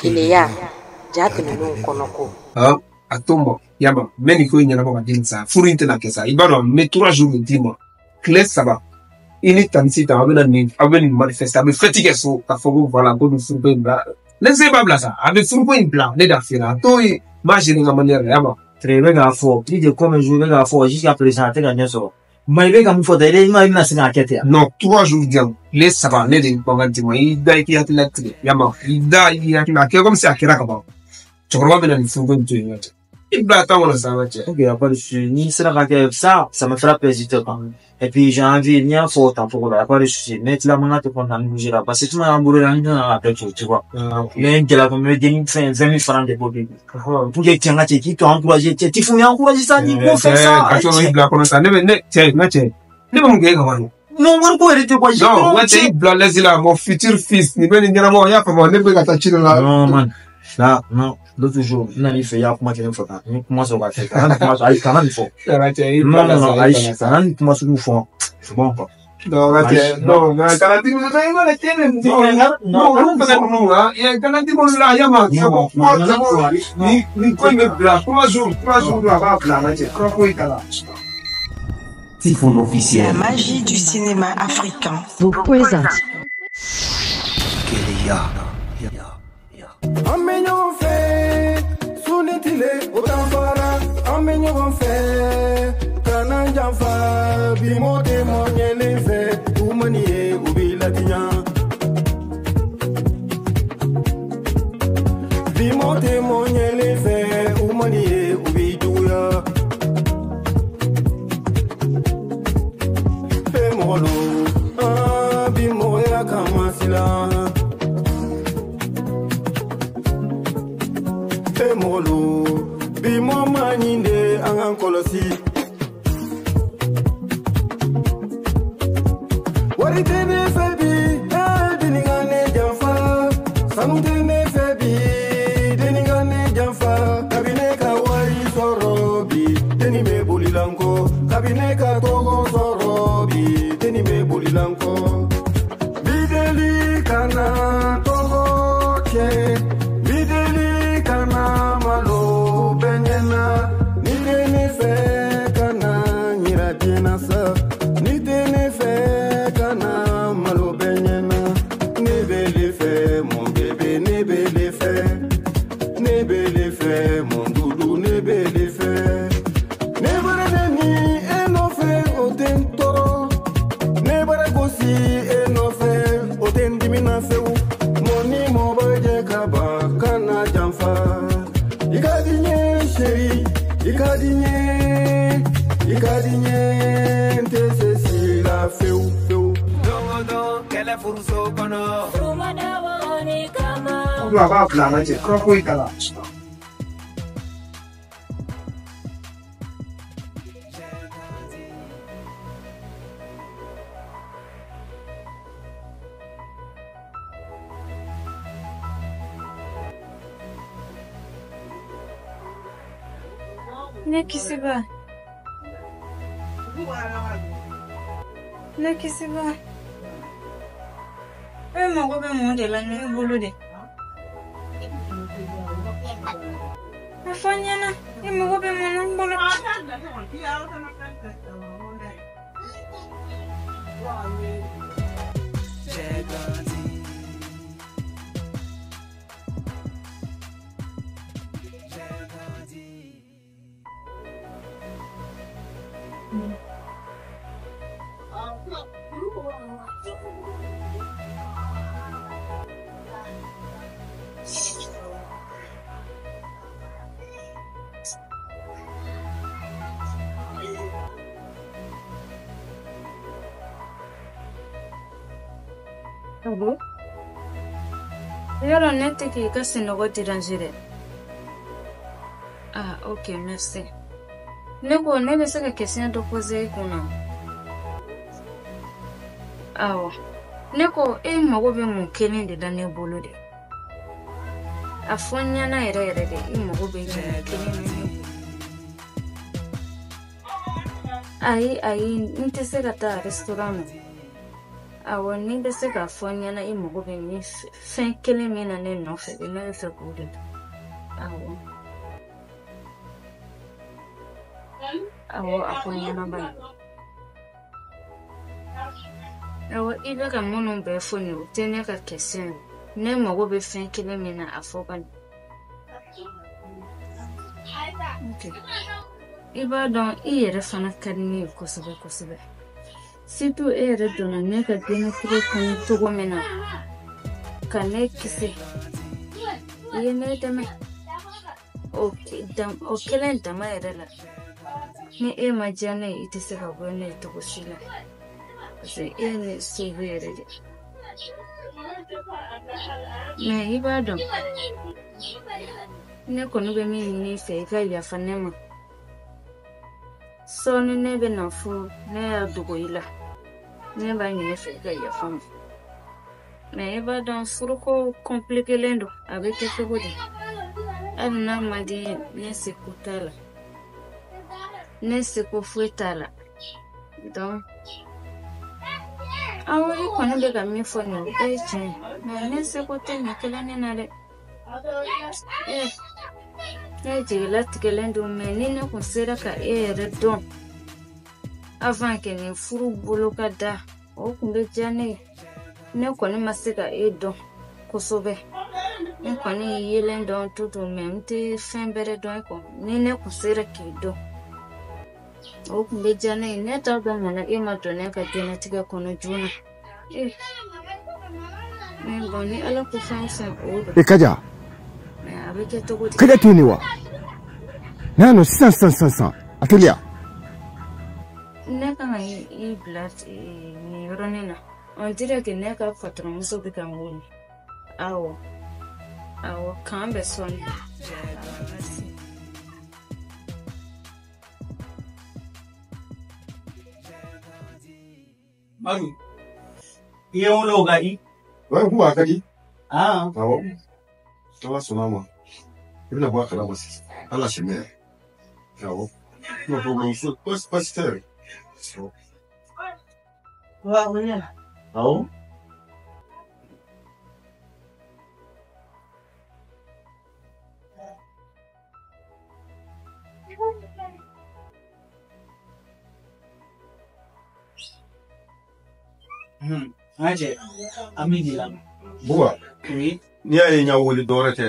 Keleya, ja tɛmɛnenw kɔnɔ ko. A to n ma yama n bɛ nin ko in ɲɛnabɔ ka di nin sa furu in tɛna kɛ sa i b'a dɔn n bɛ 3 jours de d'i ma tile 3 i ni tanti Sitan aw bɛna nin aw bɛ nin manifester a bɛ fête kɛ so k'a fɔ ko voilà ko nin furuko in bila ne se b'a bila sa a bɛ furuko in bila ne da fiyɛ a to yen n b'a gérer n ka manière la yama. I bɛ k'a fɔ plus de combien de jours i bɛ k'a fɔ jusqu'à présent a tɛ ka ɲɛ sɔrɔ. Mais i bɛ ka mun fɔ tan i bɛna se k'a kɛ ten. Non 3 jours di yan tile 3 ne de ye mankan d'i ma i da i k'i hakili latigɛ yama i da i k'i hakili a kɛ comme si a kɛra ka ban cɛkɔrɔba bɛna nin furuko in to yen ka cɛ. I bila tan kɔnɔ sa ka cɛ. Ok, y a pas de souci. Ni sera ka kɛ ça, ça me fera plaisir quoi. Et puis j'ai envie, n'i y'a fɔ tan cogo la, y a pas de souci. Mais tila mankan tɛ kɔnɔna ni bouger la parce que tuma y'an bolo la, n tɛna k'a bɛɛ to, tu vois. Mais n gɛlɛya ko n bɛ denni fɛn 20 000 francs de bɔ bi. Pour que cɛ n ka cɛ k'i to encourager cɛ t'i fun encourager ça, ni ko fɛn ça. Ka cɛ i bila kɔnɔ sa ne bɛ ne cɛ n ka cɛ ne bɛ mun kɛ e ka wari. Non wari ko yɛrɛ tɛ quoi. Non n ka cɛ i bila l'aise la mon futur fils nin bɛ nin ɲɛnabɔ i y'a faamu ne bɛ ka taa ci dɔ la. Non man. Là, non, l'autre jour, n nana i fɛ i y'a kuma kelen fɔ tan, n ye kuma sɔrɔ ka kɛ, kana nin kuma ayi kana nin fɔ. Non, non, non, ayi, kana nin kuma sugu fɔ, c'est bon quoi. Non, n ka cɛ, non, nka kana dimi i mana cɛ ne non, olu fana ninnu ha, kana dimi olu la yama, kuma ni nin ko in bɛ bila 3 jours, 3 jours a b'a bila n ka cɛ, fura foyi t'a la. Typhoon officiel. La magie du cinéma africain vous présente. Keleya. An bɛ ɲɔgɔn fɛ su ni tile o t'an fara an bɛ ɲɔgɔn fɛ kana janfa bi mɔ tɛ mɔ ɲɛlen fɛ u mani ye u b'i latiɲa bi mɔ tɛ mɔ ɲɛlen fɛ u mani ye u b'i juguya fɛn mɔgɔ lo an bi mɔgɔya kama silan. Mɔgɔlu bi mɔ ma ɲi de an k'an kɔlɔsi wari tɛ ne fɛ bi denni ka ne janfa sanu tɛ ne fɛ bi denni ka ne janfa kabi ne ka wari sɔrɔ bi denni bɛ boli la n kɔ kabi ne ka tɔgɔ sɔrɔ bi denni bɛ boli la n kɔ bi deli kana tɔgɔ tiɲɛ. Malo bɛ ɲɛna ni tɛ ne fɛ kana yira diɲɛ na sa ni tɛ ne fɛ kana malo bɛ ɲɛna ne bɛ le fɛ mon bébé ne bɛ le fɛ ne bɛ le fɛ mon doudou ne bɛ le fɛ ne bara ne ni e nɔfɛ o tɛ n tɔɔrɔ ne bara gosi e nɔfɛ o tɛ n dimi na fewu mɔ ni mɔ bɛ jɛ ka ban kana janfa. I ka di n ye chéri, i ka di n ye, i ka di n ye, n tɛ se si la fewu fewu. Don o don kɛlɛ furuso kɔnɔ. Furu ma dabɔ nin kama. A b'a bila an ka cɛ fura foyi t'a la. Ne kisiba. Ne kisiba. E mago bɛ mun de la ne bolo de? A fɔ n ɲɛna e mago bɛ mun na n bolo? Bon? Yɔrɔ ne tɛ k'i ka sunɔgɔ déranger dɛ. Ah, ok, merci. Ne ko ne bɛ se ka question dɔ poser i kunna. Awɔ. Ne ko e mago bɛ mun kelen de la ne bolo de? A fɔ n ɲɛna yɛrɛ yɛrɛ de i mago bɛ mun kelen na ne bolo. Ayi, ayi, n tɛ se ka taa restaurant na. Awɔ, n'i bɛ se k'a fɔ n ɲɛna i mago bɛ min fɛn kelen min na ne nɔfɛ, ne bɛ fɛ k'o de dɔn. Awɔ. Awɔ, a ko ɲɛna ba ye. Awɔ, i bɛ ka minnu bɛɛ fɔ nin ye, o tɛ ne ka question ye. Ne mago bɛ fɛn kelen min na, a fɔ ka ɲi. Ok. I b'a dɔn i yɛrɛ fana ka di ne ye kosɛbɛ kosɛbɛ. Surtout e yɛrɛ donna ne ka diɲɛlatigɛ kɔnɔ cogo min na ka ne kisi, i ye ne dɛmɛ. O kelen dama yɛrɛ la, ni e ma diya ne ye, i tɛ se ka bɔ ne ye cogo si la. Parce que e ye ne sauvé yɛrɛ de. Mais i b'a dɔn, ne kɔni bɛ min ɲini i fɛ, i ka yafa ne ma. Sɔɔni ne bɛ na furu, ne y'a dogo i la. Ne b'a ɲini i fɛ i ka yafa n ma. Mais i b'a dɔn furuko compliquélen don, a bɛ kɛ cogo di? Hali n'a man di n ye, ne seko t'a la. Ne seko foyi t'a la. Donc, awɔ, i kɔni bɛ ka min fɔ nin ye, o bɛɛ ye tiɲɛ ye. Mais ne seko tɛ nin kelennin na dɛ. Ne jigilatigɛlen don, mais ni ne kun sera ka e yɛrɛ dɔn avant que nin furu bolo ka da, o kun bɛ diya ne ye. Ne kɔni ma se ka e dɔn kosɛbɛ. Ne kɔni ye yelen dɔn tutu, mais n tɛ fɛn bɛrɛ dɔn e kɔ. Ni ne kun sera k'i dɔn, o kun bɛ diya ne ye. Ne t'a dɔn mun na e ma don ne ka diɲɛlatigɛ kɔnɔ joona. Mais bon, ni Ala ko fɛn o fɛn, o don. E Kaja. Mais a bɛ kɛ cogo di? Kaja tɛ yen wa? Ne y'a nɔ sisan sisan sisan sisan, a teliya. Ne kan ka i bila nin yɔrɔnin na. On dirait que ne ka patronmuso bɛ ka n wele. Awɔ, awɔ, k'an bɛn sɔɔni. Merci. Madu, i ye n wele o ka di? Ouais, kuma a ka di. Ah. Awɔ. Ala sɔnna a ma. I bɛna bɔ a kalama sisan. Ala sɛmɛ. Awɔ. No problème. Baasi tɛ yɛrɛ. Wa, o ɲɛna. Awɔ. An ka cɛ, an b'i de lamɛn. Buba. Oui. N'i y'a ye n y'a wele dɔwɛrɛ tɛ.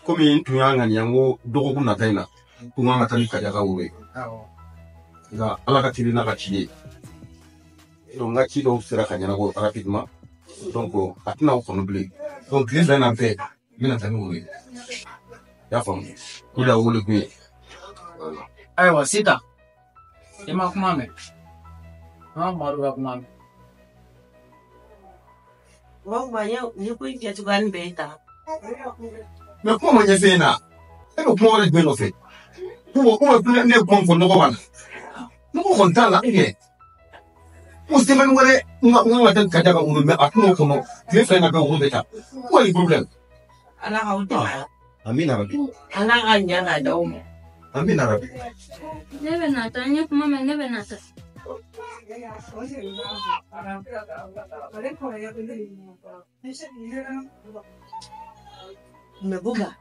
Komi n tun y'a ŋaniya n ko dɔgɔkun nata in na, n kan ka taa ni Kaja ka woro ye. Awɔ. Nka Ala ka teli n'a ka ci ye. Donc n ka ci dɔw sera ka ɲɛnabɔ rapidement. Donc a tɛna o kɔnɔ bilen. Donc tile 2 in na bɛɛ, n bɛna taa ni woro ye. I y'a faamu? O de y'a wele kun ye. Ayiwa sisan, i ma kuma mɛn. An ka Madu ka kuma mɛn. Wa, n ye ko in kɛcogoya nin bɛɛ ye tan. Mais kuma ma ɲɛf'e ɲɛna. E bɛ kuma wɛrɛ jumɛn nɔfɛ? Kuma ne ye kuma min fɔ, nɔgɔ b'a la. Nɔgɔ kɔni t'a la, e. Ko semaine wɛrɛ n ka kan ka taa ni Kaja ka woro, mais a tɛna o kɔnɔ. Tile 2 in na bɛɛ woro bɛ taa. Quoi le problème? Ala k'aw dɛmɛ. Amina rabi. Ala ka ɲa k'a d'aw ma. Amina rabi. Ne bɛ na taa, n ye kuma mɛn, ne bɛ na taa. Mais Buba,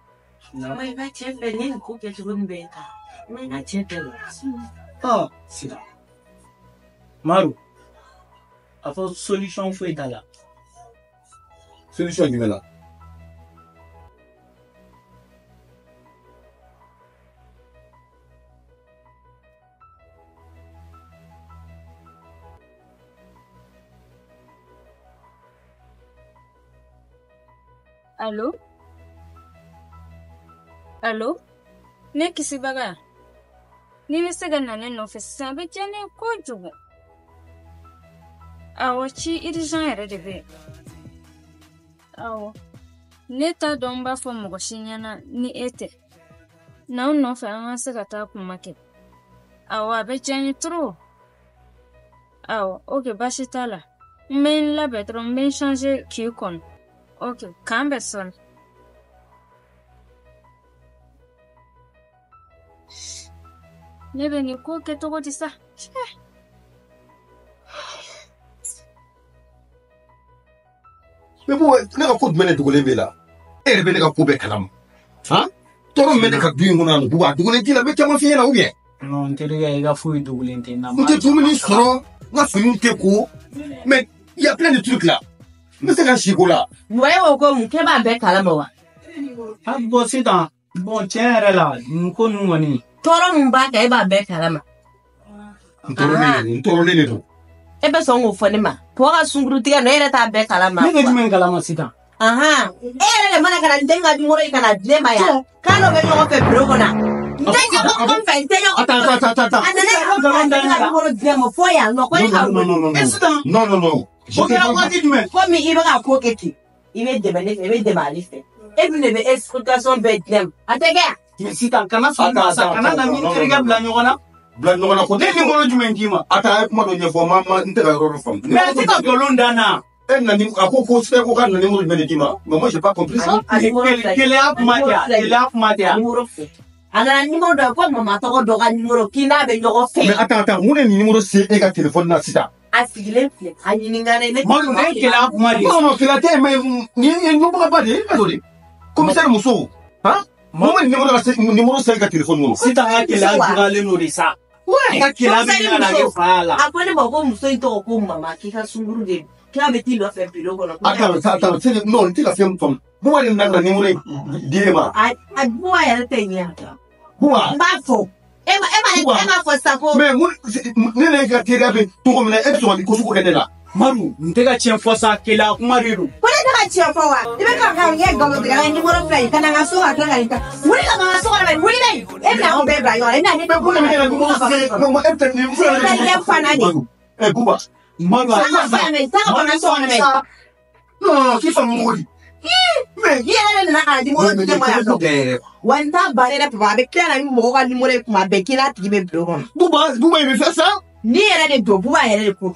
ma i ka cɛ fɛ ni nin ko kɛcogo nin bɛɛ ye tan. Ma i ka cɛ fɛ. Ɔ, sisan. Madu, a fɔ solution foyi t'a la. Solution jumɛn na? Allo? Allo? Ne kisibaga, n'i bɛ se ka na ne nɔfɛ sisan, a bɛ diya ne ye kojugu. Awɔ, ci urgent yɛrɛ de bɛ yen. Awɔ, ne t'a dɔn n b'a fɔ mɔgɔ si ɲɛna ni e tɛ. Na n nɔfɛ an ka se ka taa kuma kɛ. Awɔ, a bɛ diya n ye trop. Awɔ, ok, baasi t'a la. N bɛ n labɛn dɔrɔn, n bɛ n changer k'i kɔnɔ. Ok, k'an bɛn sɔɔni. Ne bɛ nin ko kɛ cogo di sa? Mais Bouba, ne ka ko jumɛn de dogolen b'e la? E yɛrɛ bɛ ne ka ko bɛɛ kalama. Han? Tɔɔrɔ min bɛ ne ka du in kɔnɔ yan, Bouba, a dogolen t'i la, n bɛ caman f'i ɲɛna ou bien? Non, n terikɛ, i ka foyi dogolen tɛ n na. N tɛ dumuni sɔrɔ, n ka finiw tɛ ko, mais il y a plein de trucs là. N bɛ se ka si ko la. Wa e ko ko mun k'e b'a bɛɛ kalama wa? Ah bon, sisan, bon, tiɲɛ yɛrɛ la, nin ko ninnu kɔni. Tɔɔrɔ min b'a kan, e b'a bɛɛ kalama. N tɔɔrɔlen de don, n tɔɔrɔlen de don. E bɛ sɔn k'o fɔ ne ma? K'o ka sunkurutigɛ nɔ, e yɛrɛ t'a bɛɛ kalama. Ne bɛ jumɛn kalama sisan? Ahan, e yɛrɛ de mana ka na n den ka nimoro ye ka na di ne ma yan. K'a n'o bɛ ɲɔgɔn fɛ bureau kɔnɔ. N tɛ ɲɔgɔn fɛ, n tɛ ɲɔgɔn fɛ. Attends, attends, attends, attends. A nana ne ka nimoro di ne ma fo yan nɔ, ko ne ka wele. E sisan. Non, non, non. O kɛra waati jumɛn? Komi i bɛ ka ko kɛ ten, i bɛ dɛmɛ ne fɛ, i bɛ dɛmɛ ale fɛ. E dun de bɛ explication bɛɛ di ne ma. A tɛ kɛ yan. Mais sisan, kana sɔn ma sa, kana na ni terikɛ bila ɲɔgɔn na. Bila ɲɔgɔn na ko ne nimoro jumɛn d'i ma? A taa, a ye kuma dɔ ɲɛfɔ, ma n tɛ ka yɔrɔ dɔ faamu. Mais a tɛ ka nkalon da n na. E nana ni a ko ko sɛ ko k'a nana nimoro jumɛn de d'i ma? Mais moi j'ai pas compris ça. Keleya kuma tɛ yan, keleya kuma tɛ yan. Nimoro filɛ. A nana nimoro dɔ ye ko mama tɔgɔ dɔ ka nimoro k'i n'a bɛ ɲɔgɔn fɛ. Mais attends, attends, mun de nin nimoro se e ka téléphone na sisan? A sigilen filɛ, a ɲininka ne. Madu, ne ye keleya kuma de ye. Non, non, keleya tɛ, mais nin ye ɲɔgɔnba de ye, e b'a dɔn de. Commissaire muso, han? Mun bɛ nimoro lase nimoro se e ka téléphone kɔnɔ? Sisan ka keleya juguyalen don de sa. Ka keleya bɛ ɲini ka na kɛ fa la. A ko ne ma ko muso in tɔgɔ ko mama, k'i ka sunkuru de k'a bɛ t'i nɔfɛ bureau kɔnɔ. Attends, attends, c'est non, n tɛ ka fɛn faamu. Buba de nana nimoro in di e ma. A Buba yɛrɛ tɛ ɲɛ. Buba. N b'a fɔ. E ma fɔ sisan ko. Mais mun ne n'e ka teriya bɛ cogo min na, e bɛ sɔn ka nin ko sugu kɛ ne la. Madu, n tɛ ka tiɲɛ fɔ sa, keleya kuma de don. Ko ne tɛ ka tiɲɛ fɔ wa? I bɛ ka ka kɛ nkalontigɛla ye, nimoro filɛ nin ye, ka na n ka so ka tila ka nin ta. Wuli ka bɔ n ka so kɔnɔ bani, wuli bani. E bɛna anw bɛɛ bila ɲɔgɔn na, e bɛna ne. Mais mun de bɛ ne ka nimoro se, e bɛ taa nin filɛ nin ye. E fana de. Eh Buba. Madu, a taa ka bɔ n ka so kɔnɔ bani. Non, non, k'i faamu cogo di? Mais i yɛrɛ de nana ka na nimoro di ne ma yan nɔ. Wa n t'a ban ne yɛrɛ papa, a bɛ tila ka na ni mɔgɔ ka nimoro ye kuma bɛɛ k'i n'a tigi bɛ bureau kɔnɔ. Buba, Buba, il me fait ça? Ni yɛrɛ de don, Buba yɛrɛ de ko.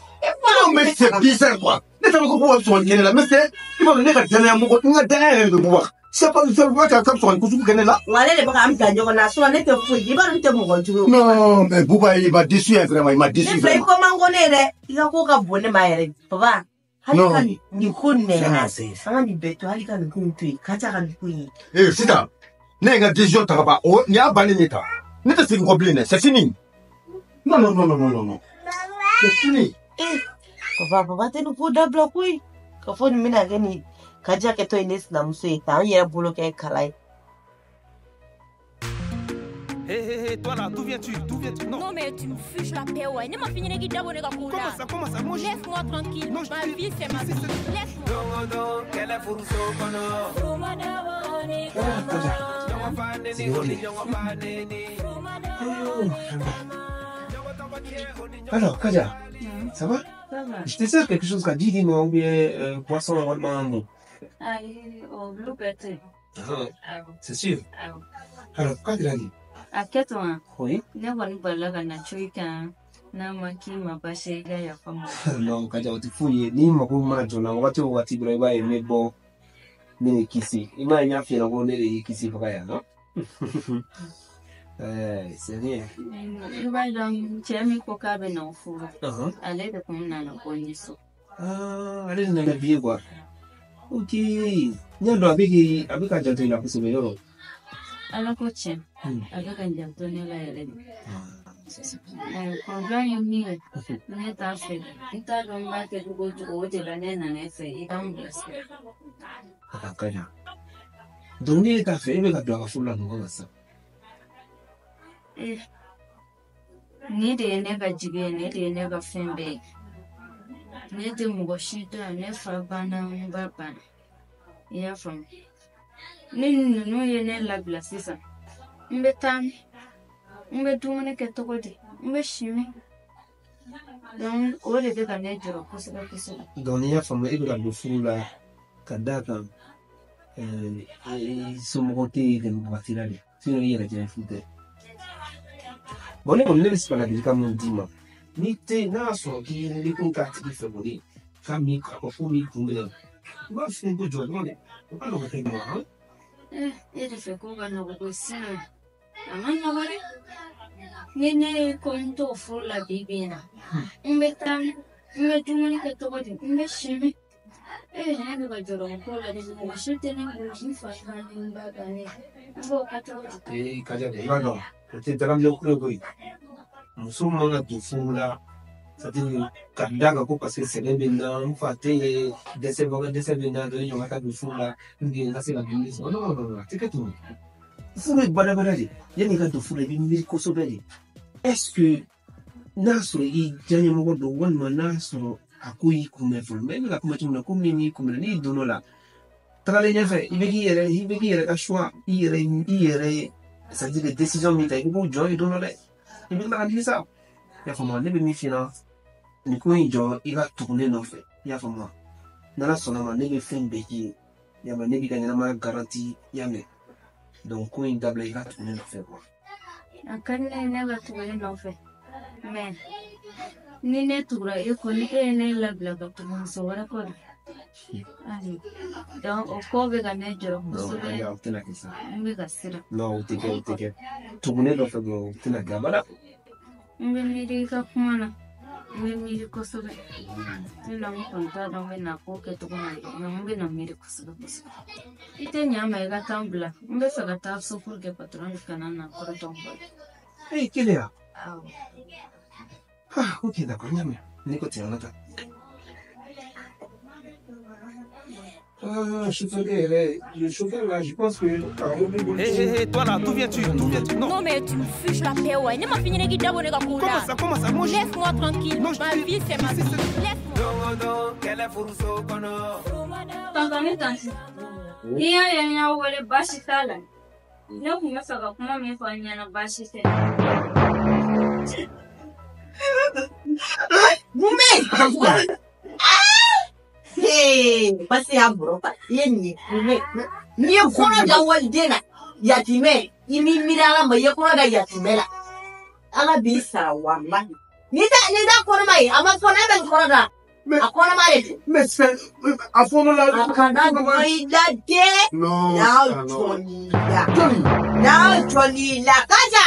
Non, mais c'est bizarre quoi. Ne t'a dɔn ko Buba bɛ sɔn ka nin kɛ ne la, mais c'est i b'a dɔn ne ka danaya mɔgɔ, n ka danaya yɛrɛ de don Buba. C'est pas c'est pas k'a bɛ sɔn ka nin ko sugu kɛ ne la. Wa ale de bɛ k'an bila ɲɔgɔn na, sinon ne tɛ foyi, i b'a dɔn ne tɛ mɔgɔ jugu ye. Non, mais Buba, il m'a déçu hein, vraiment, il m'a déçu Ne filɛ, i vraiment. ko man go ne ye dɛ, i ka ko ka bon ne ma yɛrɛ, papa. Hali ka nin ko nin mɛn, an ka nin bɛɛ to, hali ka nin ko in to yen, ka ca ka nin ko in ye. Eh, sisan, ne ye n ka décision ta ka ban, o nin y'a bannen ye tan. Ne tɛ segin kɔ bilen dɛ, c'est fini. Non, non, non, non, non, non. C'est fini. Eh, papa, papa tɛ nin ko dabila koyi. Ka fɔ nin bɛna kɛ nin Kaja kɛtɔ ye ne sinamuso ye k'an yɛrɛ bolo kɛ kala ye. Hé, hé, hé, toi là, d'où viens-tu? D'où viens-tu? Non. Non, mais tu me fiches la paix, ouais. Ne m'a fini de Comment ça, comment ça? Moi, je... Laisse-moi tranquille. Non, je... Ma vie, c'est ma vie. Laisse-moi. Alors, Kaja, ça va? Ça va. Je te sers quelque chose, Kaja, dis-moi, ou bien poisson, normalement. Ah, oh, l'eau. C'est sûr. Alors, Kaja, dit. A kɛ wa? Oui. Ne kɔni balila ka na cogo kan n'a ma k'i ma baasi ye, i ka yafa n ma. Non, Kaja, o tɛ foyi ye. N'i mako mana jɔ n na wagati o wagati dɔrɔn, i b'a ye n bɛ bɔ ne de kisi. I m'a ye n y'a f'i ɲɛna ko ne de y'i kisi faga yan, non? C'est rien. I b'a dɔn cɛ min ko k'a bɛ na o furu, ale de kun nana bɔ n ye so. Ah, ale de nana bi ye quoi. Ok. N y'a dɔn a bɛ k'i a bɛ ka janto i la kosɛbɛ yɔrɔ. Ala ko tiɲɛ, a bɛ ka janto ne la yɛrɛ de. Problème ye min ye, ne t'a fɛ, n t'a dɔn n b'a kɛ cogo o cogo, o de la ne nana e fɛ, i ka n bilasira. A ka ɲa. Donc ne t'a fɛ, e bɛ ka don a ka furu la mɔgɔ ma sisan. Nin de ye ne ka jigi ye, ne de ye ne ka fɛn bɛɛ ye. Ne tɛ mɔgɔ si dɔn, ne fa banna, n ba banna. I y'a faamu? Ni ninnu ye ne labila sisan, n bɛ taa min? N bɛ dumuni kɛ cogo di? N bɛ si min? Donc o de bɛ ka ne jɔrɔ kosɛbɛ kosɛbɛ. Donc n'i y'a faamu, e bɛ ka don furu la ka d'a kan i somɔgɔw tɛ yen nin wagati la de, sinon i yɛrɛ diya furu tɛ. Bon, ne kɔni ne bɛ se ka ladilikan min d'i ma, n'i tɛ n'a y'a sɔrɔ k'i ye kun k'a tigi fɛ kɔni, k'a min k'a fɔ ko m'i kun minɛ, i b'a fɔ ko jɔ dɔrɔn dɛ, o ka nɔgɔn tɛ ma han. E de fɛ ko ka nɔgɔn ko sinon a ma nɔgɔn dɛ. Ni ne ye ko n t'o furu la bi bi in na, n bɛ taa min? N bɛ dumuni kɛ cogo di? N bɛ si min? Ne bɛ ka jɔrɔ o ko la dɛ, mɔgɔ si tɛ ne bolo n fa ni n ba ka ne. N b'o kɛ cogo di? Ee Kaja dɛ, i b'a dɔn o tɛ dalaminɛ kura koyi. Muso man ka don furu la, c'est-à-dire ka da kan ko parce que sɛgɛn bɛ n na, n fa tɛ yen, dɛsɛbaga dɛsɛ bɛ n na, donc n ka taa don furu la pour que n ka se ka dumuni sɔrɔ. Non non non, a tɛ kɛ ten. Furu ye badabada de. Yanni i ka don furu la, i bɛ miiri kosɛbɛ de. Est-ce que n'a sɔrɔ i diyaɲɛmɔgɔ don walima n'a sɔrɔ a ko y'i kunbɛn fɔlɔ, mais e bɛ ka kuma cogo min na, ko min y'i kunbɛn, n'i donn'o la, tagalen ɲɛfɛ, i bɛ k'i yɛrɛ ka choix, i yɛrɛ c'est-à-dire que décision min ta, i b'o jɔ i don dɔ dɛ, i bɛ tila ka nimisa. I y'a faamu? Ne bɛ min f'i ɲɛna, nin ko in jɔ, i ka tugu ne nɔfɛ. I y'a faamu? N'Ala sɔnna ma, ne bɛ fɛn bɛɛ k'i ye. I y'a mɛn? Ne b'i ka ɲɛnamaya garanti. I y'a mɛn? Donc ko in dabila, i ka tugu ne nɔfɛ quoi. A ka di ne ye ne ka tugu e nɔfɛ, mais ni ne tugura e kɔ, ni e ye ne labila ka tugu muso wɛrɛ kɔ de. Ayi, donc o ko bɛ ka ne jɔrɔ Non, kosɛbɛ. Kaja, o tɛna kɛ sa. N bɛ ka siran. Non, o tɛ kɛ, o tɛ kɛ. Tugu ne nɔfɛ dɔrɔn, o tɛna kɛ abada. N bɛ miiri i ka kuma na, n bɛ miiri kosɛbɛ. Ne la, n kɔni t'a dɔn n bɛ na ko kɛ cogo min na, mais n bɛ na miiri kosɛbɛ kosɛbɛ. I tɛ ɲa n ma i ka taa n bila. N bɛ fɛ ka taa so pour que patron kana na kɔrɔtɔ n bolo. Ee, kelen ya? Awɔ. Ah, ok, d'accord, n y'a mɛn. N'i ko ten, an ka taa. Ah, chauffeur yɛrɛ, le chauffeur là, je pense que a mobili boli. Hé hé hé, toi là, d'où viens-tu? D'où viens-tu? Non. Non mais tu me fiches la paix, ouais. Ne m'a fini de d'abonner. Comment ça, comment ça? Moi, je... Laisse-moi tranquille. Non, je Ma te- vie, c'est ma vie. Laisse-moi. Tonton ni tantie, n'i y'a ye n y'aw wele, baasi t'a la. Ne tun bɛ fɛ ka kuma min fɔ aw ɲɛna, baasi tɛ. Mun bɛ yen? Hey, parce y'a bɔrɔ fa. I ye nin ye, mun bɛ yen? N'i ye kɔnɔ da waliden na, yatimɛ, i m'i miiri Ala ma, i ye kɔnɔ da yatimɛ la. Ala b'i sara walahi. N'i ta kɔnɔma ye, a ma fɔ ne bɛ nin kɔnɔ da. A kɔnɔma de don. Mais c'est a fɔlɔ la. A kana jɔ i la dɛ. Non. N'a Ah, non. jɔ n'i la. Jɔnni? N'a jɔ n'i la. Kaja!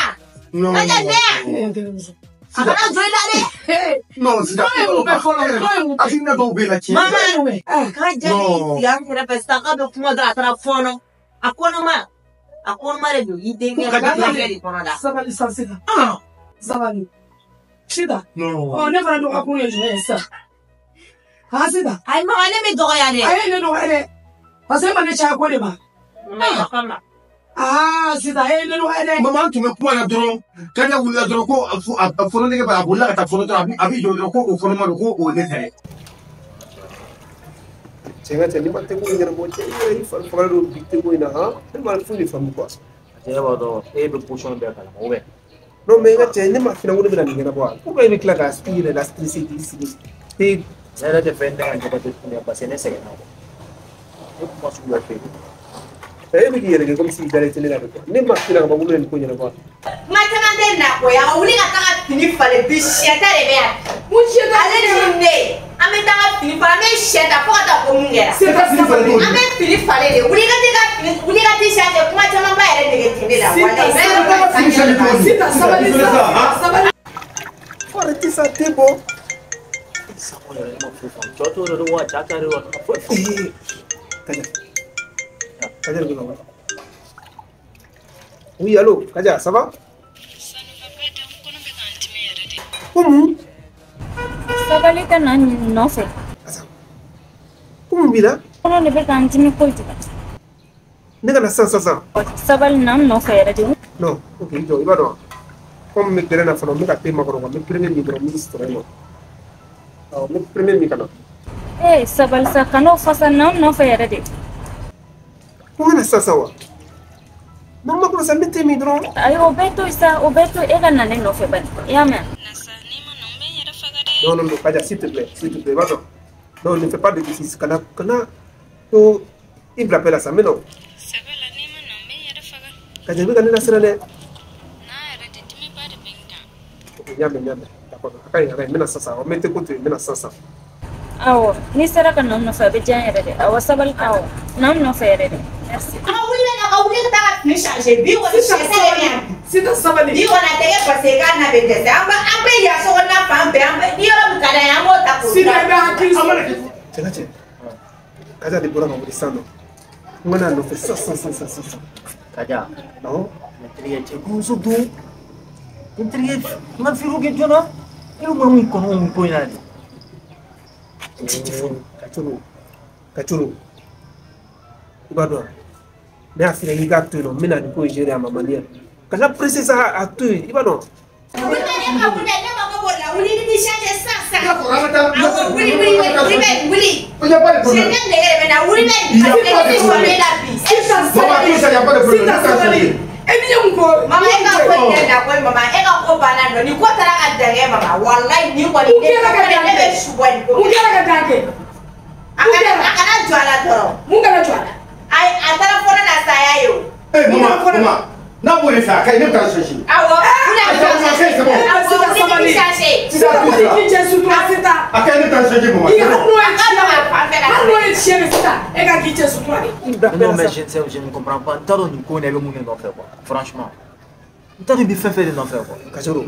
Non. Kaja ne yan. A kana jɔ i la dɛ. Non, sisan. Hakilina dɔw bɛ yen la tiɲɛ. Mama, Kaja Non. y'i sigi an kɛrɛfɛ sisan k'a bɛ kuma dɔrɔn, a taara fɔɔnɔ. A kɔnɔma. A kɔnɔma de don, i denkɛ Kaja- denkɛ de kɔnɔ da. Sabali sa, Sida. Ah, sabali. Sida. Non. Ɔ, ne fana dɔgɔkun ye jumɛn ye sisan? Ha, Sida. Ayi mama, ne bɛ dɔgɔya dɛ. A ye ne dɔgɔya dɛ. Parce que e ma ne caya ko de ma. Mama. Ah, Sida, e ye ne dɔgɔya dɛ. Mama, an tun bɛ kuma la dɔrɔn, Kaja wulila dɔrɔn ko a fɔlɔ nɛgɛ b'a, a bolila ka taa fɔlɔ dɔrɔn, a b'i jɔ dɔrɔn ko o fɔlɔma don, ko o ye ne ta ye. Cɛ ka cɛ, n'i ma tɛ ko in ɲɛnabɔ, cɛ, i yɛrɛ i fari fagalen don bi tɛ ko in na han. Ne ma foyi de faamu quoi. Parce que e b'a dɔn e bɛ position bɛɛ kalama ou bien? Non mais n ka cɛ, ne ma f'i ɲɛna ko ne bɛna nin ɲɛnabɔ wa? Pourquoi i bɛ tila ka i yɛrɛ la stressé k'i sigi? Ee. Ne yɛrɛ tɛ fɛn da ka Jabate tuguni parce que ne sɛgɛnna quoi. Ne kuma sugu bɛɛ fɛ yen. E bɛ k'i yɛrɛ kɛ comme si i dalen tɛ ne la de quoi. Ne ma f'i ɲɛna ka ban ko ne bɛna nin ko ɲɛnabɔ wa? Kuma caman tɛ na koyi, a ka wuli ka taga fini falen bi, sɛ ta de bɛ yan. Mun sɛ ta? Ale ni ne, an bɛ taga fini falen, an bɛ sɛ ta fo ka taa ko mun kɛra. Sida, sabali. An bɛ fini falen de, wuli ka t'i ka fini, wuli ka t'i sɛ, kuma caman ba yɛrɛ nege tɛ ne la. Sida, Walayi. sabali. Sida, sabali. Sabali. Faut arrêter ça, t'es bon. Sango yɛrɛ, ne ma foyi faamu. Cɔ t'o de don wa, ja ta de don wa, ne ma foyi faamu. Ee, Kaja. Kaja de bɛ ka wele. Oui, allô, Kaja, ça va? Ko mun? Sabali ka na n nɔfɛ. Ko mun b'i la? Kɔnɔ de bɛ ka n dimi kojugu. Ne ka na sisan sisan sisan. Sabali, na n nɔfɛ yɛrɛ de. Non, ok, i jɔ, i b'a dɔn. Comme n bɛ gɛrɛn na fana, n bɛ ka te makɔnɔ quoi, n bɛ premier min dɔrɔn, n b'i sɔrɔ yen nɔ. Awɔ, n bɛ premier min ka na. Ee, sabali sa, kan'o fɔ sa, na n nɔfɛ yɛrɛ de. Ko n ka na sisan sisan wa? Non, ma kɔnɔ sa, n bɛ te min dɔrɔn. Ayi, o bɛɛ to yen sa, o bɛɛ to yen, e ka na ne nɔfɛ bani. I y'a mɛn? Non, non, non, Kaja, s'il te plaît, s'il te plaît, va donc. Non, ne fais pas de bêtises. Kana, kana, ko i bila la sa, mais non. Kaja, i bɛ ka ne lasiran dɛ. Ok, n y'a mɛn, n y'a mɛn. D'accord, a ka ɲi, a ka ɲi, n bɛna sisan sisan. N bɛ te ko to yen, n bɛna sisan sisan. Awɔ, n'i sera ka na n nɔfɛ, a bɛ diya n yɛrɛ de. Awɔ, sabali, awɔ, na n nɔfɛ yɛrɛ de. Merci. A ka wuli bɛ na, ka wuli ka taga fini changer bi kɔni, sɛ ta de bɛ yan. Sida, sabali. Bi kɔni a tɛ kɛ parce que k'a na bɛ dɛsɛ. An bɛ yan sokɔnɔna fan bɛɛ, an bɛ ni yɔrɔ min ka d'an ye, an b'o ta k'o Sida, i bɛ hakili sɔrɔ. Cɛ ka cɛ. Kaja de bɔra ka wuli sisan nɔ. N ka n'a nɔfɛ sisan sisan sisan sisan. Kaja. Awɔ. Ne terikɛ cɛ kɔɲɔmuso don. Ne terikɛ n ka firiw kɛ joona. E bɛ mun kɔnɔ nin ko in na de? Kacoro. Kacoro. I b'a dɔn. Ne y'a f'i ɲɛna k'i k'a to yen nɔ n bɛna nin ko in gérer à ma manière. Kana presser sa a to yen i b'a dɔn. N'a b'o de fɛ a ka ɲi ne bɛ taa chercher. Awɔ. C'est bon. A ka ɲi ne bɛ taa chercher maman. Non mais je ne sais, je ne comprends pas. N t'a dɔn nin ko in na i bɛ mun de nɔfɛ quoi. Franchement. N t'a dɔn i bɛ fɛn fɛn de nɔfɛ quoi. Kasoro,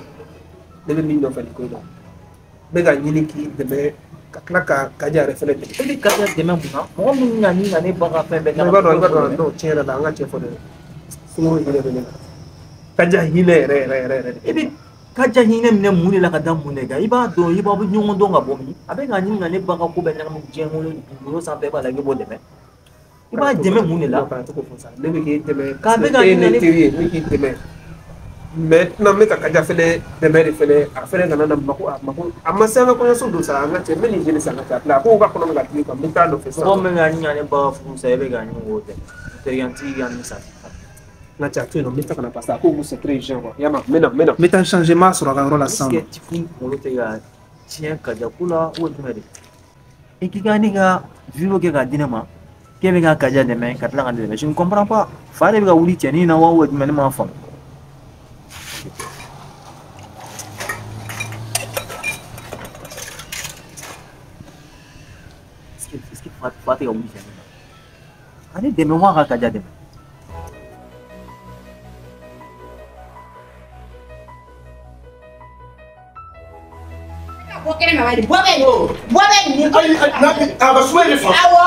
ne bɛ min nɔfɛ nin ko in na, n bɛ ka ɲini k'i dɛmɛ ka tila ka Kaja yɛrɛ fɛnɛ dɛmɛ. E bɛ Kaja dɛmɛ mun na? Mɔgɔ min bɛna ɲini ka ne ba ka fɛn bɛɛ I b'a dɔn, i b'a dɔn, non tiɲɛ yɛrɛ la an ka cɛ fɔ dɛ. Sunguru hinɛ bɛ ne la. Kaja hinɛ yɛrɛ yɛrɛ yɛrɛ yɛrɛ. E bɛ Kaja hinɛ minɛ mun de la ka da mun de kan? I b'a dɔn i b'a bɛ ɲɔgɔn dɔn ka bɔ min? A bɛ ka ɲini ka ne ba ka ko bɛɛ ɲagami diɲɛ kɔnɔ dugukolo sanfɛ e b'a la k'e b'o dɛmɛ. I b'a dɛmɛ mun de la? Kana to k'o fɔ sa. Ne bɛ k'i dɛmɛ. K'a bɛ ka e ye ɲini ne ka ne teri ye, n bɛ k'i dɛmɛ. Maintenant n bɛ ka Kaja fɛnɛ dɛmɛ de fɛnɛ a fɛnɛ kana na mako a mako a ma se an ka kɔɲɔso don sa an ka cɛ n bɛ nin jeli san ka cɛ a tila a ko ka kɔnɔ bɛ ka dimi quoi n bɛ taa nɔfɛ sisan. Mɔgɔ min bɛ ka ɲini ka ne ba ka furu sa e bɛ ka ɲini k'o dɛmɛ. N terikɛ n t'i ka nin sa. N ka cɛ a to yen nɔ n bɛ taa ka na parce que a ko c'est très urgent quoi. Y'a mɛn n bɛ na n bɛ na. N bɛ taa changer n m'a sɔrɔ a ka yɔrɔ la sisan. Est-ce que Tifou kunkolo tɛ ka tiɲɛ Kaja ko la ou jumɛn de? E k'i ka ne ka vidéo kɛ k'a di ne ma k'e bɛ ka Kaja dɛmɛ ka tila ka ne dɛmɛ. Je ne comprends pas. Fa de bɛ ka wuli cɛnin na wa ou jumɛn ne m'a faamu. Est-ce que fa tɛ ka wuli cɛnin na? Ka ne dɛmɛ wa ka Kaja dɛmɛ? A ka suma de fan. Awɔ,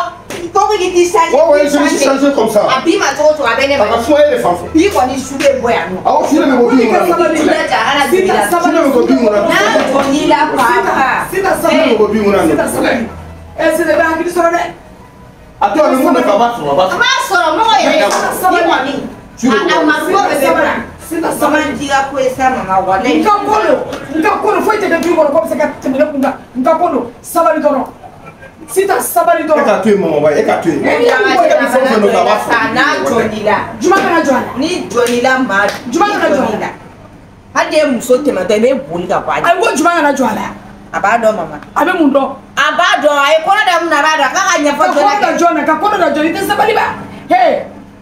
fo k'i t'i changer. Ouais, je me suis changé comme ça. A b'i ma cogo o cogo a bɛ ne ma. A ka suma e de fan fɛ. Bi kɔni su bɛ bɔ yan nɔ. Awɔ, su de bɛ bɔ bin kɔnɔ. Su de bɛ bɔ bin kɔnɔ. N'a jɔn'i la fa. Sisan su de bɛ bɔ bin kɔnɔ. Sisan sabali. Ɛ sisan i bɛ hakili sɔrɔ dɛ. A to a bɛ mun nɔfɛ a b'a sɔrɔ a b'a sɔrɔ. A b'a sɔrɔ mɔgɔ yɛrɛ ni kɔni. A ma ko bɛ bɛɛ la. Sisan sabali. Mama ka ko ye sa mama walayi. N ka ko don, n ka ko don foyi tɛ kɛ du kɔnɔ ko bɛ se ka tɛmɛ ne kun kan. N ka ko don sabali dɔrɔn. Sisan sabali dɔrɔn. E k'a to yen mama ba e k'a to yen. E bɛ fɛn o fɛn nɔfɛ a b'a sɔrɔ. N'a jɔn'i la. Juma kana jɔ a la. Ni jɔn'i la maa. Juma kana jɔ a la. Hali n'e muso tɛmɛtɔ i bɛ boli ka bɔ a la. Ayi n ko juma kana jɔ a la. A b'a dɔn mama. A bɛ mun dɔn? A b'a dɔn a ye kɔnɔ da mun na a b'a dɔn a k'a ka ɲɛfɔ Ka kɔnɔ da jɔn na ka kɔnɔ da jɔn i tɛ sabali ba. He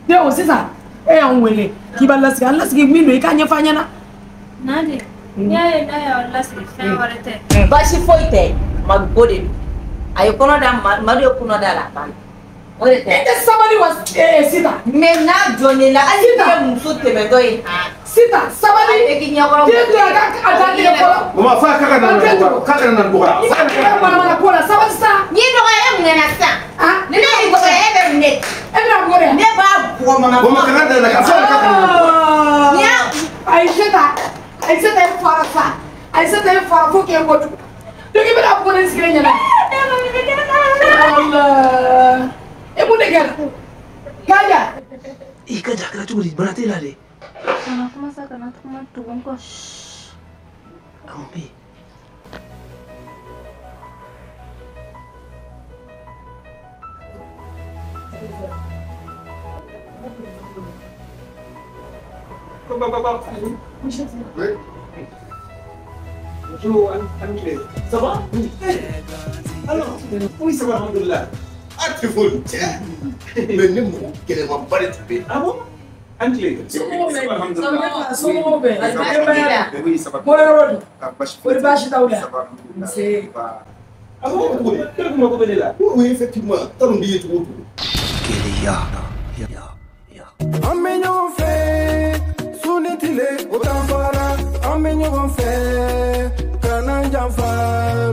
denw sisan e y'anw wele k'i b'a lasigi an lasigi min don i k'a ɲɛfɔ an ɲɛna. Nadi, n'i y'a ye n'a y'aw lasigi fɛn wɛrɛ tɛ. Baasi foyi tɛ Madu ko de don. A ye kɔnɔ da Madu ye kɔnɔ da la a banna. O de tɛ. E tɛ sabali wa sisan. Mais n'a jɔn'i la hali n'i ye muso tɛmɛtɔ ye. Sisan sabali. A bɛ k'i ɲɛkɔrɔ. Den to yen a ka a da tigɛ fɔlɔ. Mama fa k'a ka na nin k'a kana na nin dɔgɔya. I ka manamana ko la sabali sa. N'i dɔgɔya e mun na sisan. Ni ne y'i dɔgɔya e bɛ mun de. E bɛna bugɔ dɛ. Ne b'a bugɔ mama. Mama kana da la ka fɔ k'a kana na nin dɔgɔya. N'i y'a. Ayiseta Ayiseta e fara sa Ayiseta e fara fo k'e bɔ tugun. Donc i bɛna bugɔ ne sigilen ɲɛna. Allah. E mun de kɛra? Kaja. I Kaja a kɛra cogo di bana t'e la dɛ. Kana kuma sa kana kuma tugun kɔ. A mun bɛ yen? Oui. Bonjour, Anne. Ça va? Oui. Alors, oui, ça va, alhamdoulilah. Ah, tu voles, tiens. Mais ne mɔgɔ gɛlɛnmanba de tun bɛ yen. Ah bon? Anne. Somɔgɔw bɛ? Somɔgɔw bɛ? Oui, ça va. Bɔyɔrɔ don. Ah, baasi Kɔri baasi t'aw la? Ça va, alhamdoulilah. Nse. Ah bon? K'ale tun mako bɛ ne la? Oui, oui, effectivement. T'a dɔn n b'i ye cogo o cogo. Gɛlɛya. An bɛ ɲɔgɔn fɛ su ni tile o t'an fara an bɛ ɲɔgɔn fɛ kana janfa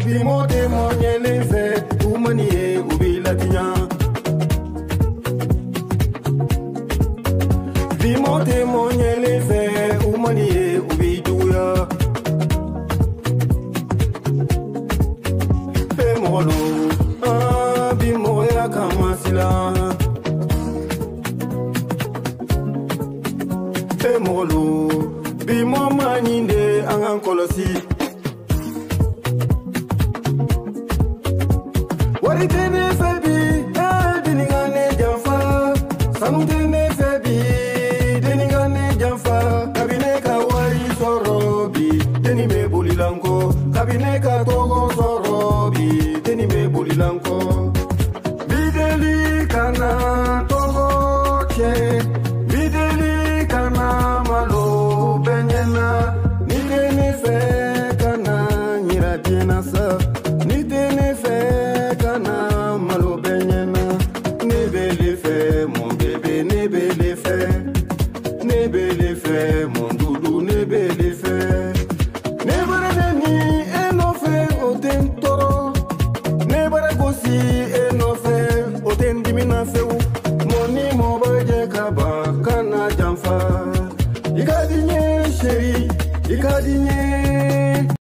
bi mɔ tɛ mɔ ɲɛlen fɛ u man'i ye u b'i latiɲa. Bi mɔ tɛ mɔ ɲɛlen fɛ, u man ye u b'i juguya. E mɔgɔ lo, aa bi mɔgɔya kama silan. E mɔgɔ lo, bi mɔ ma ɲi de an k'an kɔlɔsi. Wari tɛ ne fɛ bi, deni ka ne janfa. Sanu tɛ ne fɛ bi, deni ka ne janfa. Kabi ne ka wari sɔrɔ bi, deni bɛ boli la n kɔ. Kabi ne ka tɔgɔ sɔrɔ bi, deni bɛ boli la n kɔ. Bideli kana tɔgɔ tiɲɛ, bideli kana malo bɛɛ ɲɛna. Ni tɛ ne fɛ kana yira diɲɛ na sa. Ni tɛ ne fɛ kana malo bɛɛ ɲɛna. Ne bɛ le fɛ mon bébé, ne bɛ le fɛ. Ne bɛ le fɛ mon doudou, ne bɛ le fɛ. Ne bara neni e nɔfɛ o tɛ n tɔɔrɔ. Ne bara gosi e nɔfɛ o tɛ n dimi na fewu. Mɔ ni mɔ bɛ jɛ ka ban kana janfa. I ka di n ye chérie, i ka di n ye